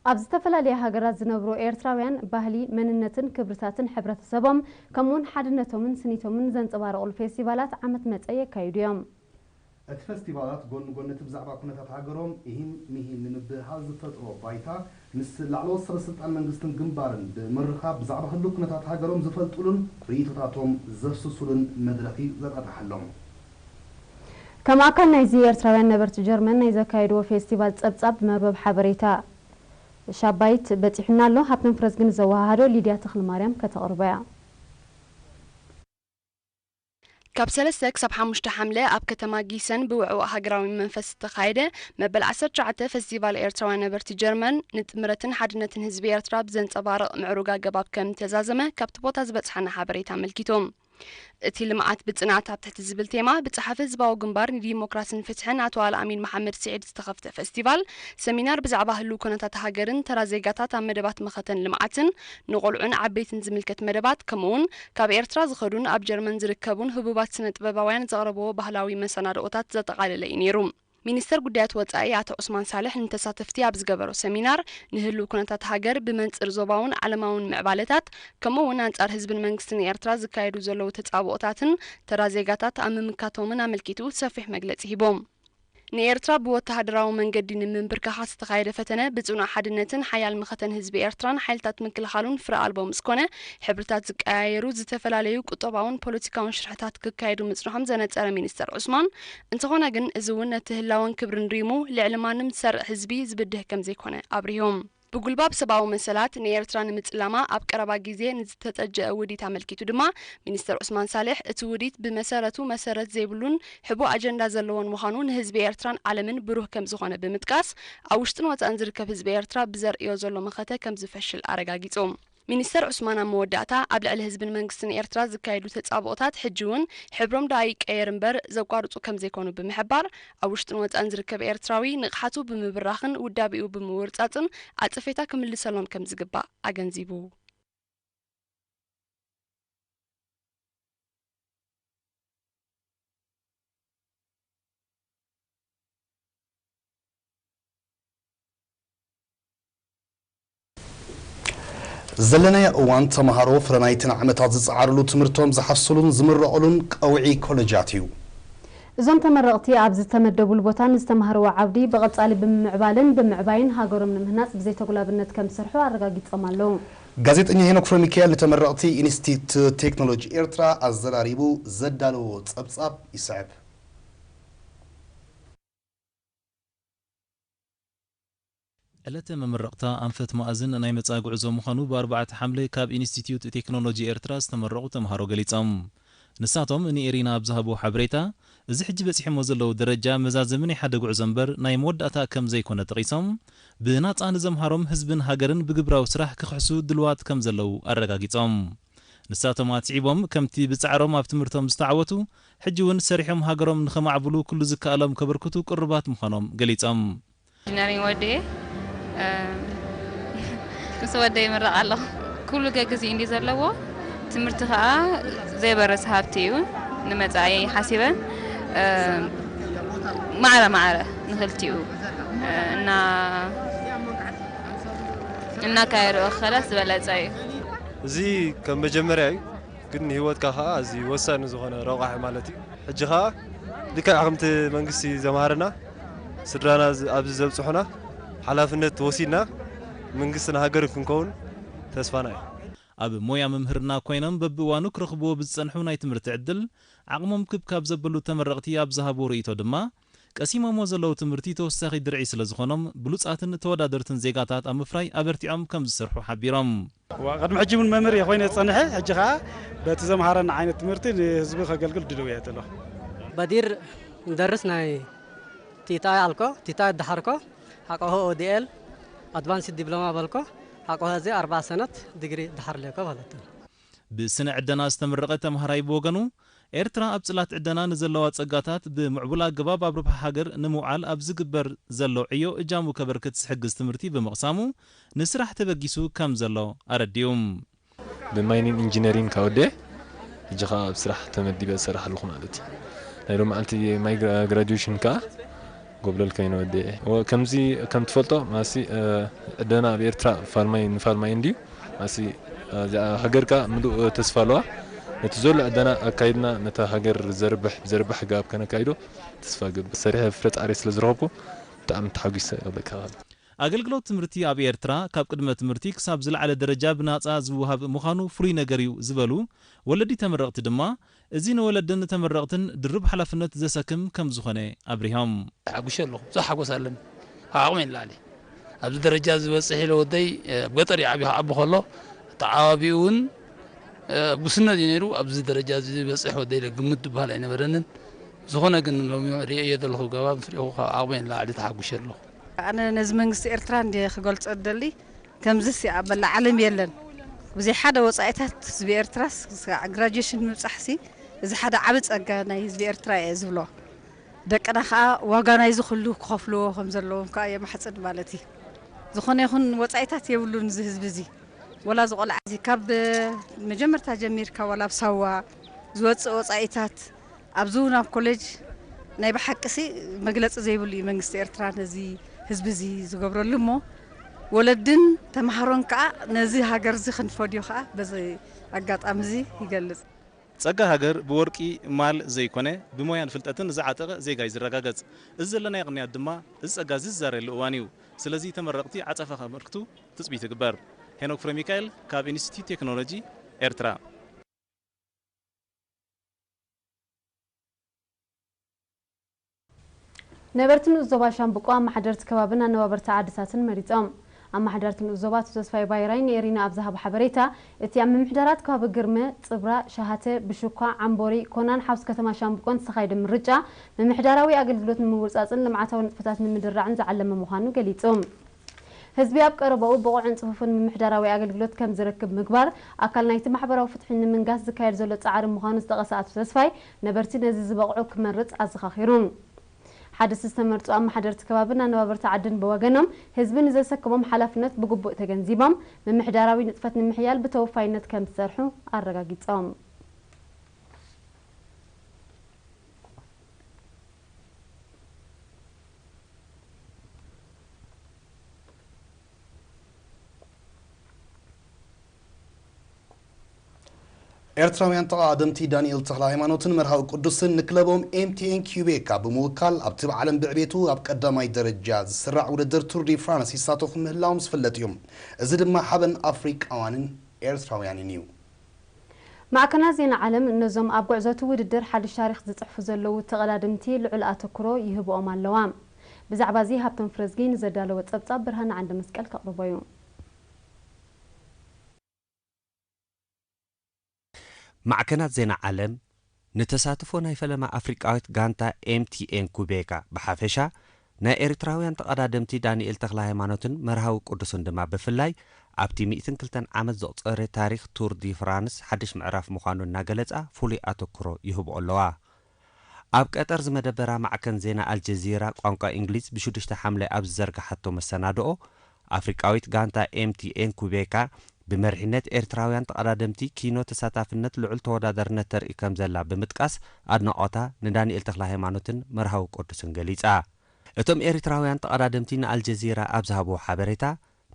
ኣብ ዝተፈላለያ ሃገራት ዝነብሩ ኤርትራውያን ባህሊ፣ መንነትን ክብርታትን ሕብረተሰቦም፣ ከምኡውን ሓድነቶምን ስኒቶምን ዘንጸባርቑሉ ፌስቲቫላት ዓመት መጸ የካይዱ እዮም። እቲ ፈስቲቫላት ጎኒ ጎኒ እቲ ብዛዕባ ኩነታት ሃገሮም ኢሂን ሚሂን ንምብህሃል ዝፈጥሮ ባይታ፣ ምስ ላዕለዎት ሰበ ስልጣን መንግስትን ግንባርን ብምርኻብ ብዛዕባ ህሉው ኩነታት ሃገሮም ዝፈልጡሉን ርእይቶታቶም ዘፍስሱሉን መድረኽ እዩ ዘጣጥሓሎም። ከም ኣካል ናይዚ፣ ኤርትራውያን ነበርቲ ጀርመን ናይ ዘካየድዎ ፌስቲቫል ጸብጻብ መርበብ ሓበሬታ ሻባይት በጺሑና ኣሎ። ሃብቶም ፍረዝግን ዘወሃሃዶ ሊድያ ተኽለማርያም ከተቕርቦ እያ። ካብ ሰለስተ ክሳብ ሓሙሽተ ሓምለ ኣብ ከተማ ጊሰን ብውዕዉዕ ሃገራዊ መንፈስ ዝተኻየደ መበል ዓሰርተ ትሽዓተ ፈስቲቫል ኤርትራውያን ነበርቲ ጀርመን፣ ንጥምረትን ሓድነትን ህዝቢ ኤርትራ ብዘንጸባርቕ ምዕሩግ ኣገባብ ከም ተዛዘመ ካብቲ ቦታ ዝበጽሓና ሓበሬታ ኣመልኪቱ። እቲ ልምዓት ብጽንዓት ኣብ ትሕቲ ዝብል ቴማ፣ ብጸሓፊ ህዝባዊ ግንባር ንዲሞክራስን ፍትሕን ኣቶ ኣልኣሚን መሓመድ ስዒድ ዝተኸፍተ ፈስቲቫል፣ ሰሚናር ብዛዕባ ህሉው ኩነታት ሃገርን ተራ ዜጋታት ኣብ መደባት መኸተን ልምዓትን፣ ንቆልዑን ዓበይትን ዝምልከት መደባት፣ ከምኡውን ካብ ኤርትራ ዝኸዱን ኣብ ጀርመን ዝርከቡን ህቡባት ስነ ጥበባውያን ዘቕረብዎ ባህላዊ መሰናድኦታት ዘጠቓለለ እዩ ነይሩ። ሚኒስተር ጉዳያት ወጻኢ ኣቶ ዑስማን ሳልሕ ንተሳተፍቲ ኣብ ዝገበሮ ሰሚናር፣ ንህሉው ኩነታት ሃገር ብመንጽር ዞባውን ዓለማውን ምዕባለታት፣ ከምኡ እውን ኣንጻር ህዝብን መንግስትን ኤርትራ ዝካየዱ ዘለዉ ተጻብኦታትን ተራ ዜጋታት ኣብ ምምካቶምን ኣመልኪቱ ሰፊሕ መግለጺ ሂቦም። ንኤርትራ ብወተሃደራዊ መንገዲ ንምንብርካኻ ዝተኻየደ ፈተነ ብጽኑዕ ሓድነትን ሓያል መኸተን ህዝቢ ኤርትራን ሓይልታት ምክልኻሉን ፍረ ኣልቦ ምስ ኮነ፣ ሕብርታት ዝቀያየሩ ዝተፈላለዩ ቁጠባውን ፖለቲካውን ሽርሕታት ክካየዱ ምጽንሖም ዘነጸረ ሚኒስተር ዑስማን፣ እንተኾነ ግን እዚ እውን ነቲ ህላወን ክብርን ሪሙ ልዕሊ ማንም ዝሰርዕ ህዝቢ ዝብድህ ከም ዘይኮነ ኣብሪሆም። ብጉልባብ ሰብኣዊ መሰላት ንኤርትራ ንምጽላማ ኣብ ቀረባ ግዜ ንዝተጸጀአ ውዲት ኣመልኪቱ ድማ፣ ሚኒስተር ዑስማን ሳልሕ፣ እቲ ውዲት ብመሰረቱ መሰረት ዘይብሉን ሕቡእ ኣጀንዳ ዘለዎን ምዃኑ ንህዝቢ ኤርትራን ዓለምን ብሩህ ከም ዝኾነ ብምጥቃስ፣ ኣብ ውሽጥን ወጻእን ዝርከብ ህዝቢ ኤርትራ ብዘርእዮ ዘሎ መኸተ ከም ዝፈሽል ኣረጋጊጹ። ሚኒስተር ዑስማን ኣብ መወዳእታ፣ ኣብ ልዕሊ ህዝብን መንግስትን ኤርትራ ዝካየዱ ተጻብኦታት ሕጂ እውን ሕብሮም ደኣ ይቀየር እምበር ዘቋርጹ ከም ዘይኮኑ ብምሕባር፣ ኣብ ውሽጥን ወጻእን ዝርከብ ኤርትራዊ ንቕሓቱ ብምብራኽን ውዳቤኡ ብምውርጻጽን ዓጸፌታ ክምልሰሎም ከም ዝግባእ ኣገንዚቡ። ዘለናዮ እዋን፣ ተምሃሮ ፍረ ናይተን ዓመታት ዝጸዓርሉ ትምህርቶም ዝሓስሉን ዝምረቑሉን ቀውዒ ኮለጃት እዩ። እዞም ተመረቕቲ ኣብ ዝተመደቡሉ ቦታን ዝተማህርዎ ዓውዲ ብቐጻሊ ብምምዕባልን ብምዕባይን ሃገሮም ንምህናጽ ብዘይተጉላብነት ከም ዝሰርሑ ኣረጋጊጾም ኣለዉ። ጋዜጠኛ ሄኖክ ፍረሚካኤል ንተመረቕቲ ኢንስቲትዩት ቴክኖሎጂ ኤርትራ ኣዘራሪቡ ዘዳለዎ ጸብጻብ ይስዕብ። ዕለተ መመረቕታ ኣንፈት መኣዝን ናይ መጻኢ ጉዕዞ ምዃኑ ብኣርባዕተ ሓምለ ካብ ኢንስቲትዩት ቴክኖሎጂ ኤርትራ ዝተመረቑ ተምሃሮ ገሊጾም። ንሳቶም ንኤሪና ኣብ ዝሃብዎ ሓበሬታ፣ እዚ ሕጂ በጺሖሞ ዘለዉ ደረጃ መዛዘሚ ናይ ሓደ ጉዕዞ እምበር ናይ መወዳእታ ከም ዘይኮነ ጠቒሶም፣ ብናጻ ንዘምሃሮም ህዝብን ሃገርን ብግብራዊ ስራሕ ክኽሕሱ ድልዋት ከም ዘለዉ ኣረጋጊጾም። ንሳቶም ኣትዒቦም፣ ከምቲ ብጻዕሮም ኣብ ትምህርቶም ዝተዓወቱ፣ ሕጂ እውን ሰሪሖም ሃገሮም ንኸማዕብሉ ኩሉ ዝከኣሎም ከበርክቱ ቅሩባት ምዃኖም ገሊጾም። ኢንጂነሪንግ ወዲኤ፣ እ፣ ምስ ወደይ ይምረቕ ኣለኹ። ኩሉ ገግዚኡ እንዲ ዘለዎ፣ ትምህርቲ ኸኣ ዘይበረስ ሃብቲ እዩ። ንመጻኢ ሓሲበን፣ እ፣ ማዕረ ማዕረ ንኽልቲኡ፣ እ፣ እና-፣ እናካየድኦ ክኸዳ ዝበለጸ እዩ። እዚ ከም መጀመርያ እዩ። ግን ንህይወትካ ኸኣ ኣዝዩ ወሳኒ ዝኾነ ረቋሒ ማለት እዩ። ሕጂ ኸኣ ልክዕ ከምቲ መንግስቲ ዘምሃረና፣ ስድራና ዝ-፣ ኣብዚ ዘብጽሑና ሓላፍነት ወሲድና መንግስትን ሃገርን ክንከውን ተስፋና እዩ። ኣብ ሞያ ምምህርና ኮይኖም በብእዋኑ ክረኽብዎ ብዝጸንሑ ናይ ትምህርቲ ዕድል ዓቕሞም ክብ ካብ ዘበሉ ተመረቕቲ ኣብ ዝሃብዎ ርእይቶ ድማ፣ ቀሲሞሞ ዘለዉ ትምህርቲ ተወሳኺ ድርዒ ስለ ዝኾኖም፣ ብሉጻትን ተወዳደርትን ዜጋታት ኣብ ምፍራይ ኣበርቲዖም ከም ዝሰርሑ ሓቢሮም። እዋ፣ ቅድሚ ሕጂ እውን መምህር እየ ኮይነ ዝጸንሐ፣ ሕጂ ኸኣ በቲ ዘምሃረኒ ዓይነት ትምህርቲ ንህዝቢ ከገልግል ድልው እየ ዘለኹ። በዲር እንደርስ ናይ ቲታይ ኣልኮ፣ ቲታይ ደሓርኮ፣ ሓቆሆ ኦዲኤል፣ ኣድቫንስድ ዲፕሎማ በልኮ፣ ሓቆሆ እዚ ኣርባዓ ሰነት ዲግሪ ደሓር ለኮ ማለት እዩ። ብስነ ዕደና ዝተመረቐ ተምሃራይ ብወገኑ፣ ኤርትራ ኣብ ጽላት ዕደና ንዘለዋ ጸጋታት ብምዕቡል ኣገባብ ኣብ ረብሓ ሃገር ንምውዓል ኣብ ዝግበር ዘሎ ዕዮ እጃሙ ከበርክት ዝሕግዝ ትምህርቲ ብምቕሳሙ፣ ንስራሕ ተበጊሱ ከም ዘሎ ኣረዲኡ። ብማይኒንግ ኢንጂነሪንግ ካብ ወዲኤ፣ ሕጂ ኸኣ ኣብ ስራሕ ተመዲበ እሰርሕ ኣለኹ ማለት እዩ። ናይ ሎሚ መዓልቲ ማይ ግራጁዌሽን ከኣ ጎብለል ከይነ ወዲ ከምዚ ከም ትፈልጦ ማሲ ዕደና ኣብ ኤርትራ ፋልማይ ንፋልማይ እንድዩ። ማሲ እዚኣ ሃገርካ ምሉእ ተስፋ ኣለዋ። ነቲ ዘሎ ዕደና ኣካይድና ነታ ሃገር ዘርብሕ ብዘርብሕ ኣገባብ ከነካይዶ ተስፋ ገብር። ሰሪሐ ፍረ ጻዕሪ ስለ ዝረኸብኩ ብጣዕሚ ተሓጒሰ እብለካ። ኣገልግሎት ትምህርቲ ኣብ ኤርትራ ካብ ቅድመ ትምህርቲ ክሳብ ዝለዓለ ደረጃ ብናጻ ዝወሃብ ምዃኑ ፍሉይ ነገር እዩ ዝበሉ ወለዲ ተመረቕቲ ድማ፣ እዚ ንወለድን ንተመረቕትን ድርብ ሓላፍነት ዘሰክም ከም ዝኾነ ኣብሪሆም። ተሓጒሰ ኣለኹ። ብዙሕ ሓጎስ ኣለኒ። ካብ ዓቕመይ ንላዕሊ ኣብዚ ደረጃ ዝበጽሕ ኢለ ወደይ ኣብ ገጠር እዩ ዓብዩ ክዓቢ ከሎ ተዓባቢኡ እውን ጉስነት እዩ ነይሩ። ኣብዚ ደረጃ እዚ ዝበጽሕ ወደይ ኢለ ግምት ዝበሃል ኣይነበረንን። ዝኾነ ግን ሎሚ ርእየ ዘለኹ ገባብ ምስ ርኢኹ ካብ ዓቕመይ ንላዕሊ ተሓጒሰ ኣለኹ። ኣነ ነዚ መንግስቲ ኤርትራ እንድየ ክገልጾ ዝደሊ። ከምዚስ ኣብ መላእ ዓለም የለን። ብዘይ ሓደ ወጻኢታት ህዝቢ ኤርትራስ ክሳዕ ግራጁዌሽን ምብጻሕሲ፣ እዚ ሓደ ዓቢ ጸጋ ናይ ህዝቢ ኤርትራ እየ ዝብሎ። ደቅና ከኣ ዋጋ ናይዚ ኩሉ ክኸፍልዎ ከም ዘለዎም ከኣ የማሕጽን ማለት እዩ። ዝኾነ ይኹን ወጻኢታት የብሉን እዚ ህዝቢ እዚ። ወላ እዚ ቆልዓ እዚ ካብ መጀመርታ ጀሚርካ ዋላ ኣብ ሳዋ ዝወጽእ ወጻኢታት ኣብዚ እውን ኣብ ኮሌጅ ናይ ብሓቅሲ መግለጺ ዘይብሉ እዩ መንግስቲ ኤርትራ ነዚ ህዝቢ እዚ ዝገብረሉ እሞ ወለድን ተምሃሮን ከኣ ነዚ ሃገር እዚ ክንፈድዮ ከኣ በዚ ኣጋጣሚ እዚ ይገልጽ። ጸጋ ሃገር ብወርቂ ማል ዘይኮነ ብሞያን ፍልጠትን ዝዓጠቐ ዜጋ እዩ ዝረጋገጽ። እዚ ዘለናዮ ቅንያት ድማ እዚ ጸጋ እዚ ዝዛረየሉ እዋን እዩ። ስለዚ ተመረቕቲ ዓጸፋ ከበርክቱ ትጽቢት ይግበር። ሄኖክ ፍረሚካኤል ካብ ኢንስቲትዩት ቴክኖሎጂ ኤርትራ። ነበርቲ ንኡስ ዞባ ሻምብቆ ኣመሓደርቲ ከባብን ኣነባበርቲ ዓድታትን መሪጾም። ኣመሓዳርቲ ንኡስ ዞባ ኣቶ ተስፋይ ባይራይ ንኤሪና ኣብ ዝሃቦ ሓበሬታ፣ እቲ ኣብ ምምሕዳራት ከባቢ ግርመ፣ ጽብራ፣ ሸሃተ፣ ብሹኳ፣ ዓምቦሪ፣ ኮናን ሓውስ ከተማ ሻምብቆን ዝተኻየደ ምርጫ ምምሕዳራዊ ኣገልግሎት ንምውጻጽን ልምዓታዊ ንጥፈታት ንምድራዕን ዝዓለመ ምዃኑ ገሊጹ። ህዝቢ ኣብ ቀረባኡ ብቑዕን ጽፉፍን ምምሕዳራዊ ኣገልግሎት ከም ዝረክብ ምግባር ኣካል ናይቲ ማሕበራዊ ፍትሒ ንምንጋስ ዝካየድ ዘሎ ጻዕሪ ምዃኑ ዝጠቐሰ ኣቶ ተስፋይ፣ ነበርቲ ነዚ ዝበቕዑ ክመርጽ ኣዘኻኺሩ። ሓደስቲ ዝተመርጹ ኣመሓደርቲ ከባብን ኣነባበርቲ ዓድን ብወገኖም፣ ህዝቢ ንዘሰከሞም ሓላፍነት ብግቡእ ተገንዚቦም፣ ምምሕዳራዊ ንጥፈት ንምሕያል ብተወፋይነት ከም ዝሰርሑ ኣረጋጊጾም። ኤርትራውያን ተቓደምቲ ዳንኤል ተኽለሃይማኖትን መርሃዊ ቅዱስን ንክለቦም ኤምቲኤን ኪዩቤካ ብምውካል ኣብቲ ብዓለም ብዕቤቱ ኣብ ቀዳማይ ደረጃ ዝስራዕ ውድድር ቱር ዲ ፍራንስ ይሳተፉ ምህላዎም ዝፍለጥ እዩ። እዚ ድማ ሓበን ኣፍሪቃውያንን ኤርትራውያንን እዩ። ማዕከናት ዜና ዓለም ነዞም ኣብ ጉዕዞ እቲ ውድድር ሓድሽ ታሪኽ ዝጽሕፉ ዘለዉ ተቐዳደምቲ ልዑል ኣተኩሮ ይህብኦም ኣለዋ። ብዛዕባ እዚ ሃብቶም ፍረዝጊ ንዘዳለወ ጸብጻብ ብርሃነ ዓንደ መስቀል ከቕርቦ እዩ። ማዕከናት ዜና ዓለም ንተሳትፎ ናይ ፈለማ ኣፍሪቃዊት ጋንታ ኤምቲኤን ኩቤካ ብሓፈሻ፣ ናይ ኤርትራውያን ተቐዳደምቲ ዳንኤል ተኽለሃይማኖትን መርሃዊ ቅዱስን ድማ ብፍላይ፣ ኣብቲ ሚእትን ክልተን ዓመት ዘቑጸረ ታሪኽ ቱር ዲ ፍራንስ ሓድሽ ምዕራፍ ምዃኑ እናገለጻ ፍሉይ ኣተኩሮ ይህብኦ ኣለዋ። ኣብ ቀጠር ዝመደበራ ማዕከን ዜና ኣልጀዚራ ቋንቋ እንግሊዝ ብሽዱሽተ ሓምለ ኣብ ዝዘርግሓቶ መሰናድኦ፣ ኣፍሪቃዊት ጋንታ ኤምቲኤን ኩቤካ ብመሪሕነት ኤርትራውያን ተቐዳደምቲ ኪኖ ተሳታፍነት ልዑል ተወዳዳርነት ተርኢ ከም ዘላ ብምጥቃስ ኣድናቖታ ንዳንኤል ተኽለሃይማኖትን መርሃዊ ቅዱስን ገሊጻ። እቶም ኤርትራውያን ተቐዳደምቲ ንኣልጀዚራ ኣብ ዝሃብዎ ሓበሬታ፣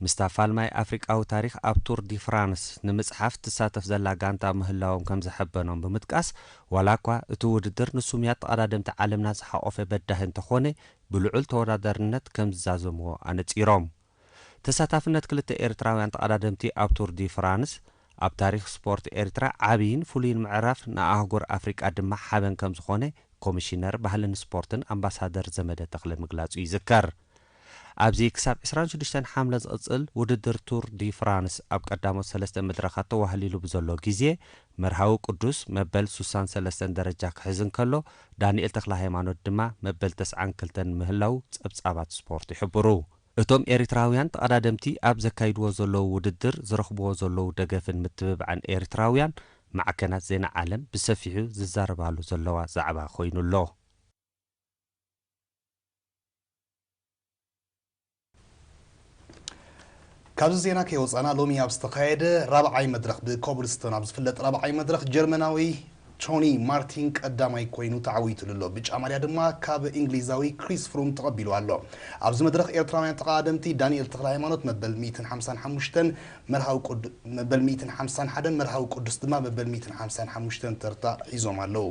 ምስታ ፋልማይ ኣፍሪቃዊ ታሪኽ ኣብ ቱር ዲ ፍራንስ ንምጽሓፍ ትሳተፍ ዘላ ጋንታ ምህላዎም ከም ዘሐበኖም ብምጥቃስ፣ ዋላ እኳ እቲ ውድድር ንስሙያት ተቐዳደምቲ ዓለምና ዝሓቖፈ በዳሂ እንተኾነ፣ ብልዑል ተወዳዳርነት ከም ዝዛዘምዎ ኣነጺሮም። ተሳታፍነት ክልተ ኤርትራውያን ተቐዳደምቲ ኣብ ቱር ዲ ፍራንስ፣ ኣብ ታሪኽ ስፖርት ኤርትራ ዓብይን ፍሉይን ምዕራፍ፣ ንኣህጉር ኣፍሪቃ ድማ ሓበን ከም ዝኾነ ኮሚሽነር ባህልን ስፖርትን ኣምባሳደር ዘመደ ተኽለ ምግላጹ ይዝከር። ኣብዚ ክሳብ ዕስራን ሽዱሽተን ሓምለ ዝቕጽል ውድድር ቱር ዲ ፍራንስ ኣብ ቀዳሞት ሰለስተ መድረኻት ተዋህሊሉ ብዘሎ ግዜ፣ መርሃዊ ቅዱስ መበል ሱሳን ሰለስተን ደረጃ ክሕዝ እንከሎ፣ ዳንኤል ተኽለሃይማኖት ድማ መበል ተስዓን ክልተን ምህላው ጸብጻባት ስፖርት ይሕብሩ። እቶም ኤርትራውያን ተቐዳደምቲ ኣብ ዘካይድዎ ዘለዉ ውድድር ዝረኽብዎ ዘለዉ ደገፍን ምትብባዕን ኤርትራውያን ማዕከናት ዜና ዓለም ብሰፊሑ ዝዛረባሉ ዘለዋ ዛዕባ ኮይኑ ኣሎ። ካብዚ ዜና ከይወፃና፣ ሎሚ ኣብ ዝተኻየደ ራብዓይ መድረኽ፣ ብኮብልስቶን ኣብ ዝፍለጥ ራብዓይ መድረኽ፣ ጀርመናዊ ቶኒ ማርቲን ቀዳማይ ኮይኑ ተዓዊቱሉ ኣሎ። ብጫ ማልያ ድማ ካብ እንግሊዛዊ ክሪስ ፍሩም ተቐቢሉ ኣሎ። ኣብዚ መድረኽ ኤርትራውያን ተቐዳደምቲ ዳንኤል ተኽለ ሃይማኖት መበል ሚእትን ሓምሳን ሓሙሽተን፣ መርሃዊ ቅዱ-፣ መበል ሚእትን ሓምሳን ሓደን፣ መርሃዊ ቅዱስ ድማ መበል ሚእትን ሓምሳን ሓሙሽተን ተርታ ሒዞም ኣለዉ።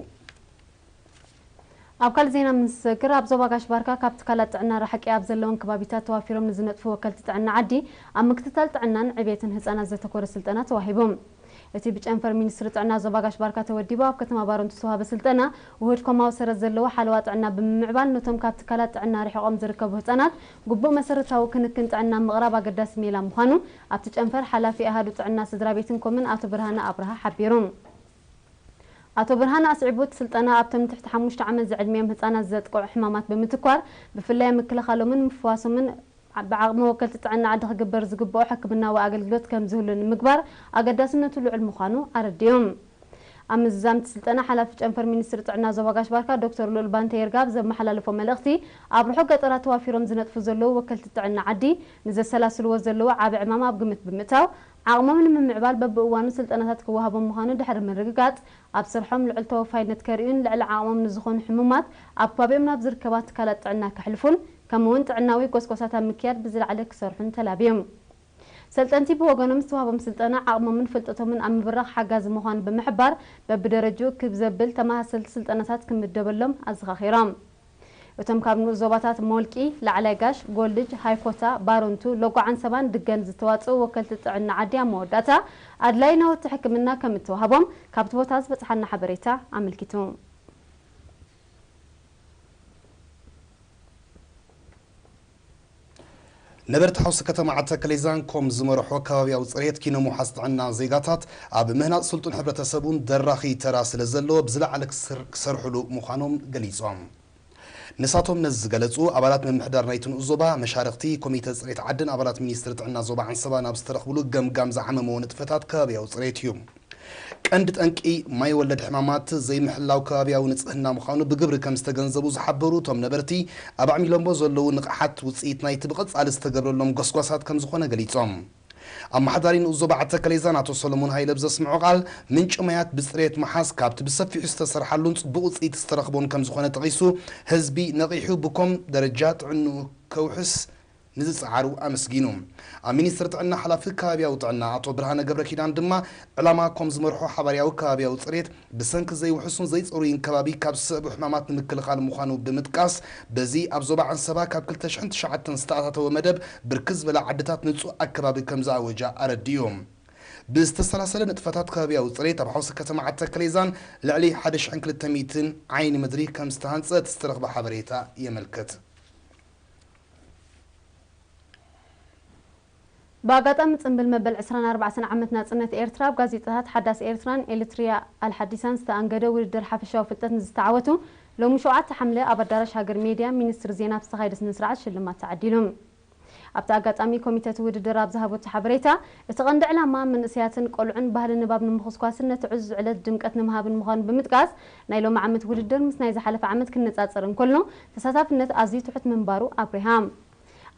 ኣብ ካልእ ዜና ምስ ንዝክር፣ ኣብ ዞባ ጋሽ ባርካ ካብ ትካላት ጥዕና ርሓቂ ኣብ ዘለውን ከባቢታት ተዋፊሮም ንዝነጥፉ ወከልቲ ጥዕና ዓዲ ኣብ ምክትታል ጥዕናን ዕብየትን ህጻናት ዘተኮረ ስልጠና ተዋሂቡ። እቲ ብጨንፈር ሚኒስትሪ ጥዕና ዞባ ጋሽ ባርካ ተወዲቡ ኣብ ከተማ ባረንቱ ዝተዋህበ ስልጠና፣ ውሁድ ኮማዊ ሰረት ዘለዎ ሓለዋ ጥዕና ብምምዕባል፣ ነቶም ካብ ትካላት ጥዕና ርሒቖም ዝርከቡ ህጻናት ግቡእ መሰረታዊ ክንክን ጥዕና ምቕራብ ኣገዳሲ ሜላ ምዃኑ ኣብቲ ጨንፈር ሓላፊ ኣሃዱ ጥዕና ስድራ ቤትን ኮምን ኣቶ ብርሃነ ኣብርሃ ሓቢሩ። ኣቶ ብርሃነ ኣስዒቡ፣ እቲ ስልጠና ኣብቶም ትሕቲ ሓሙሽተ ዓመት ዝዕድሚኦም ህጻናት ዘጥቅዑ ሕማማት ብምትኳር፣ ብፍላይ ምክልኻሎምን ምፍዋሶምን ብዓቕሚ ወከልቲ ጥዕና ዓዲ ክግበር ዝግብኦ ሕክምናዊ ኣገልግሎት ከም ዝህሉ ንምግባር ኣገዳስነቱ ልዑል ምዃኑ ኣረዲኦም። ኣብ ምዝዛም እቲ ስልጠና፣ ሓላፊ ጨንፈር ሚኒስትሪ ጥዕና ዞባ ጋሽ ባርካ ዶክተር ልኡል ባንተ ይርጋ ኣብ ዘመሓላለፎ መልእኽቲ፣ ኣብ ርሑቕ ገጠራት ተዋፊሮም ዝነጥፉ ዘለዉ ወከልቲ ጥዕና ዓዲ ንዘሰላስልዎ ዘለዉ ዓቢ ዕማም ኣብ ግምት ብምእታው፣ ዓቕሞም ንምምዕባል በብእዋኑ ስልጠናታት ክወሃቦም ምዃኑ ድሕሪ ምርግጋጽ፣ ኣብ ስርሖም ልዑል ተወፋይነት ከርእዩን ልዕሊ ዓቕሞም ንዝኾኑ ሕሙማት ኣብ ከባቢኦም ናብ ዝርከባ ትካላት ጥዕና ከሕልፉን፣ ከምኡ'ውን ጥዕናዊ ጎስጓሳት ኣብ ምክያድ ብዝለዓለ ክሰርሑን ተላብዮም። ሰልጠንቲ ብወገኖም ዝተዋህቦም ስልጠና ዓቕሞምን ፍልጠቶምን ኣብ ምብራኽ ሓጋዚ ምዃኑ ብምሕባር፣ በብደረጅኡ ክብ ዘብል ተመሳሰልቲ ስልጠናታት ክምደበሎም ኣዘኻኺሮም። እቶም ካብ ንኡስ ዞባታት ሞልቂ፣ ላዕላይ ጋሽ፣ ጎልጅ፣ ሃይኮታ፣ ባረንቱ፣ ሎጓ ዓንሰባን ድገን ዝተዋጽኡ ወከልቲ ጥዕና ዓዲ ኣብ መወዳእታ ኣድላይ ናውቲ ሕክምና ከም እተዋህቦም ካብቲ ቦታ ዝበጽሓና ሓበሬታ ኣመልኪቱ። ነበርቲ ሓውሲ ከተማ ዓዲ ተከሌዛን ኮም ዝመርሖ ከባቢያዊ ጽሬት ኪኖ ምውሓስ ጥዕና ዜጋታት ኣብ ምህናጽ ስልጡን ሕብረተሰብ እውን ደራኺ ተራ ስለ ዘለዎ ብዝለዓለ ክስር-፣ ክሰርሕሉ ምዃኖም ገሊጾም። ንሳቶም ነዚ ዝገለጹ ኣባላት ምምሕዳር ናይቲ ንኡስ ዞባ፣ መሻርኽቲ ኮሚተ ጽሬት ዓድን ኣባላት ሚኒስትሪ ጥዕና ዞባ ዓንሰባ ናብ ዝተረኽብሉ ገምጋም ዝዓመምዎ ንጥፈታት ከባቢያዊ ጽሬት እዩ። ቀንዲ ጠንቂ ማይ ወለድ ሕማማት ዘይምሕላው ከባቢያዊ ንጽህና ምዃኑ ብግብሪ ከም ዝተገንዘቡ ዝሓበሩ እቶም ነበርቲ፣ ኣብ ዓሚሎምዎ ዘለዉ ንቕሓት ውጽኢት ናይቲ ብቐጻሊ ዝተገብረሎም ጎስጓሳት ከም ዝኾነ ገሊጾም። ኣመሓዳሪ ንኡስ ዞባ ዓዲ ተከሌዛን ኣቶ ሰሎሞን ሃይለ ብዘስምዖ ቃል፣ ምንጪ ማያት ብጽሬት ምሓዝ ካብቲ ብሰፊሑ ዝተሰርሓሉን ጽቡቕ ውጽኢት ዝተረኽቦን ከም ዝኾነ ጠቒሱ፣ ህዝቢ ነቒሑ ብኮም ደረጃ ጥዕንኡ ከውሕስ ንዝጸዓሩ ኣመስጊኑ። ኣብ ሚኒስትሪ ጥዕና ሓላፊ ከባቢያዊ ጥዕና ኣቶ ብርሃነ ገብረ ኪዳን ድማ፣ ዕላማ ኮም ዝመርሖ ሓባርያዊ ከባቢያዊ ጽሬት ብሰንኪ ዘይውሑሱን ዘይጽሩይን ከባቢ ካብ ዝስዕቡ ሕማማት ንምክልኻል ምዃኑ ብምጥቃስ፣ በዚ ኣብ ዞባ ዓንሰባ ካብ ክልተ ሽሕን ትሽዓተን ዝተኣታተወ መደብ ብርክት ዝበላ ዓድታት ንጹህ ኣከባቢ ከም ዝኣወጃ ኣረዲኡ። ብዝተሰላሰለ ንጥፈታት ከባቢያዊ ጽሬት ኣብ ሓውሲ ከተማ ዓዲ ተከሌዛን ልዕሊ ሓደ ሽሕን ክልተ ሚእትን ዓይኒ ምድሪ ከም ዝተሃንጸ እቲ ዝተረኽበ ሓበሬታ የመልክት። ብኣጋጣሚ ጽምብል መበል ዕስራን ኣርባዕተን ዓመት ናጽነት ኤርትራ፣ ኣብ ጋዜጣታት ሓዳስ ኤርትራን ኤሪትሪያ ኣልሓዲሳን ዝተኣንገደ ውድድር ሓፈሻዊ ፍልጠት ንዝተዓወቱ፣ ሎሚ ሸውዓተ ሓምለ ኣብ ኣዳራሽ ሃገር ሜድያ ሚኒስትሪ ዜና ኣብ ዝተኻየደ ስነ ስርዓት ሽልማት ተዓዲሉ። ኣብቲ ኣጋጣሚ ኮሚተ እቲ ውድድር ኣብ ዝሃበቶ ሓበሬታ፣ እቲ ቀንዲ ዕላማ መንእሰያትን ቆልዑን ባህሊ ንባብ ንምኹስኳስን ነቲ ዕዙዝ ዕለት ድምቀት ንምሃብን ምዃኑ ብምጥቃስ፣ ናይ ሎሚ ዓመት ውድድር ምስ ናይ ዝሓለፈ ዓመት ክነጻጸር እንከሎ፣ ተሳታፍነት ኣዝዩ ትሑት ምንባሩ ኣብሪሃ።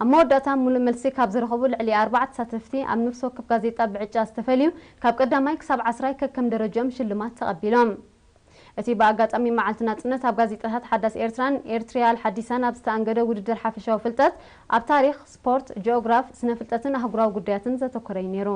ኣብ መወዳእታ፣ ሙሉእ መልሲ ካብ ዝረኸቡ ልዕሊ ኣርባዓ ተሳተፍቲ፣ ኣብ ነፍሲ ወከፍ ጋዜጣ ብዕጫ ዝተፈልዩ፣ ካብ ቀዳማይ ክሳብ ዓስራይ ከከም ደረጃኦም ሽልማት ተቐቢሎም። እቲ ብኣጋጣሚ መዓልቲ ናጽነት ኣብ ጋዜጣታት ሓዳስ ኤርትራን ኤሪትሪያ ኣልሓዲሳን ኣብ ዝተኣንገደ ውድድር ሓፈሻዊ ፍልጠት፣ ኣብ ታሪኽ፣ ስፖርት፣ ጂኦግራፍ፣ ስነ ፍልጠትን ኣህጉራዊ ጉዳያትን ዘተኮረ እዩ ነይሩ።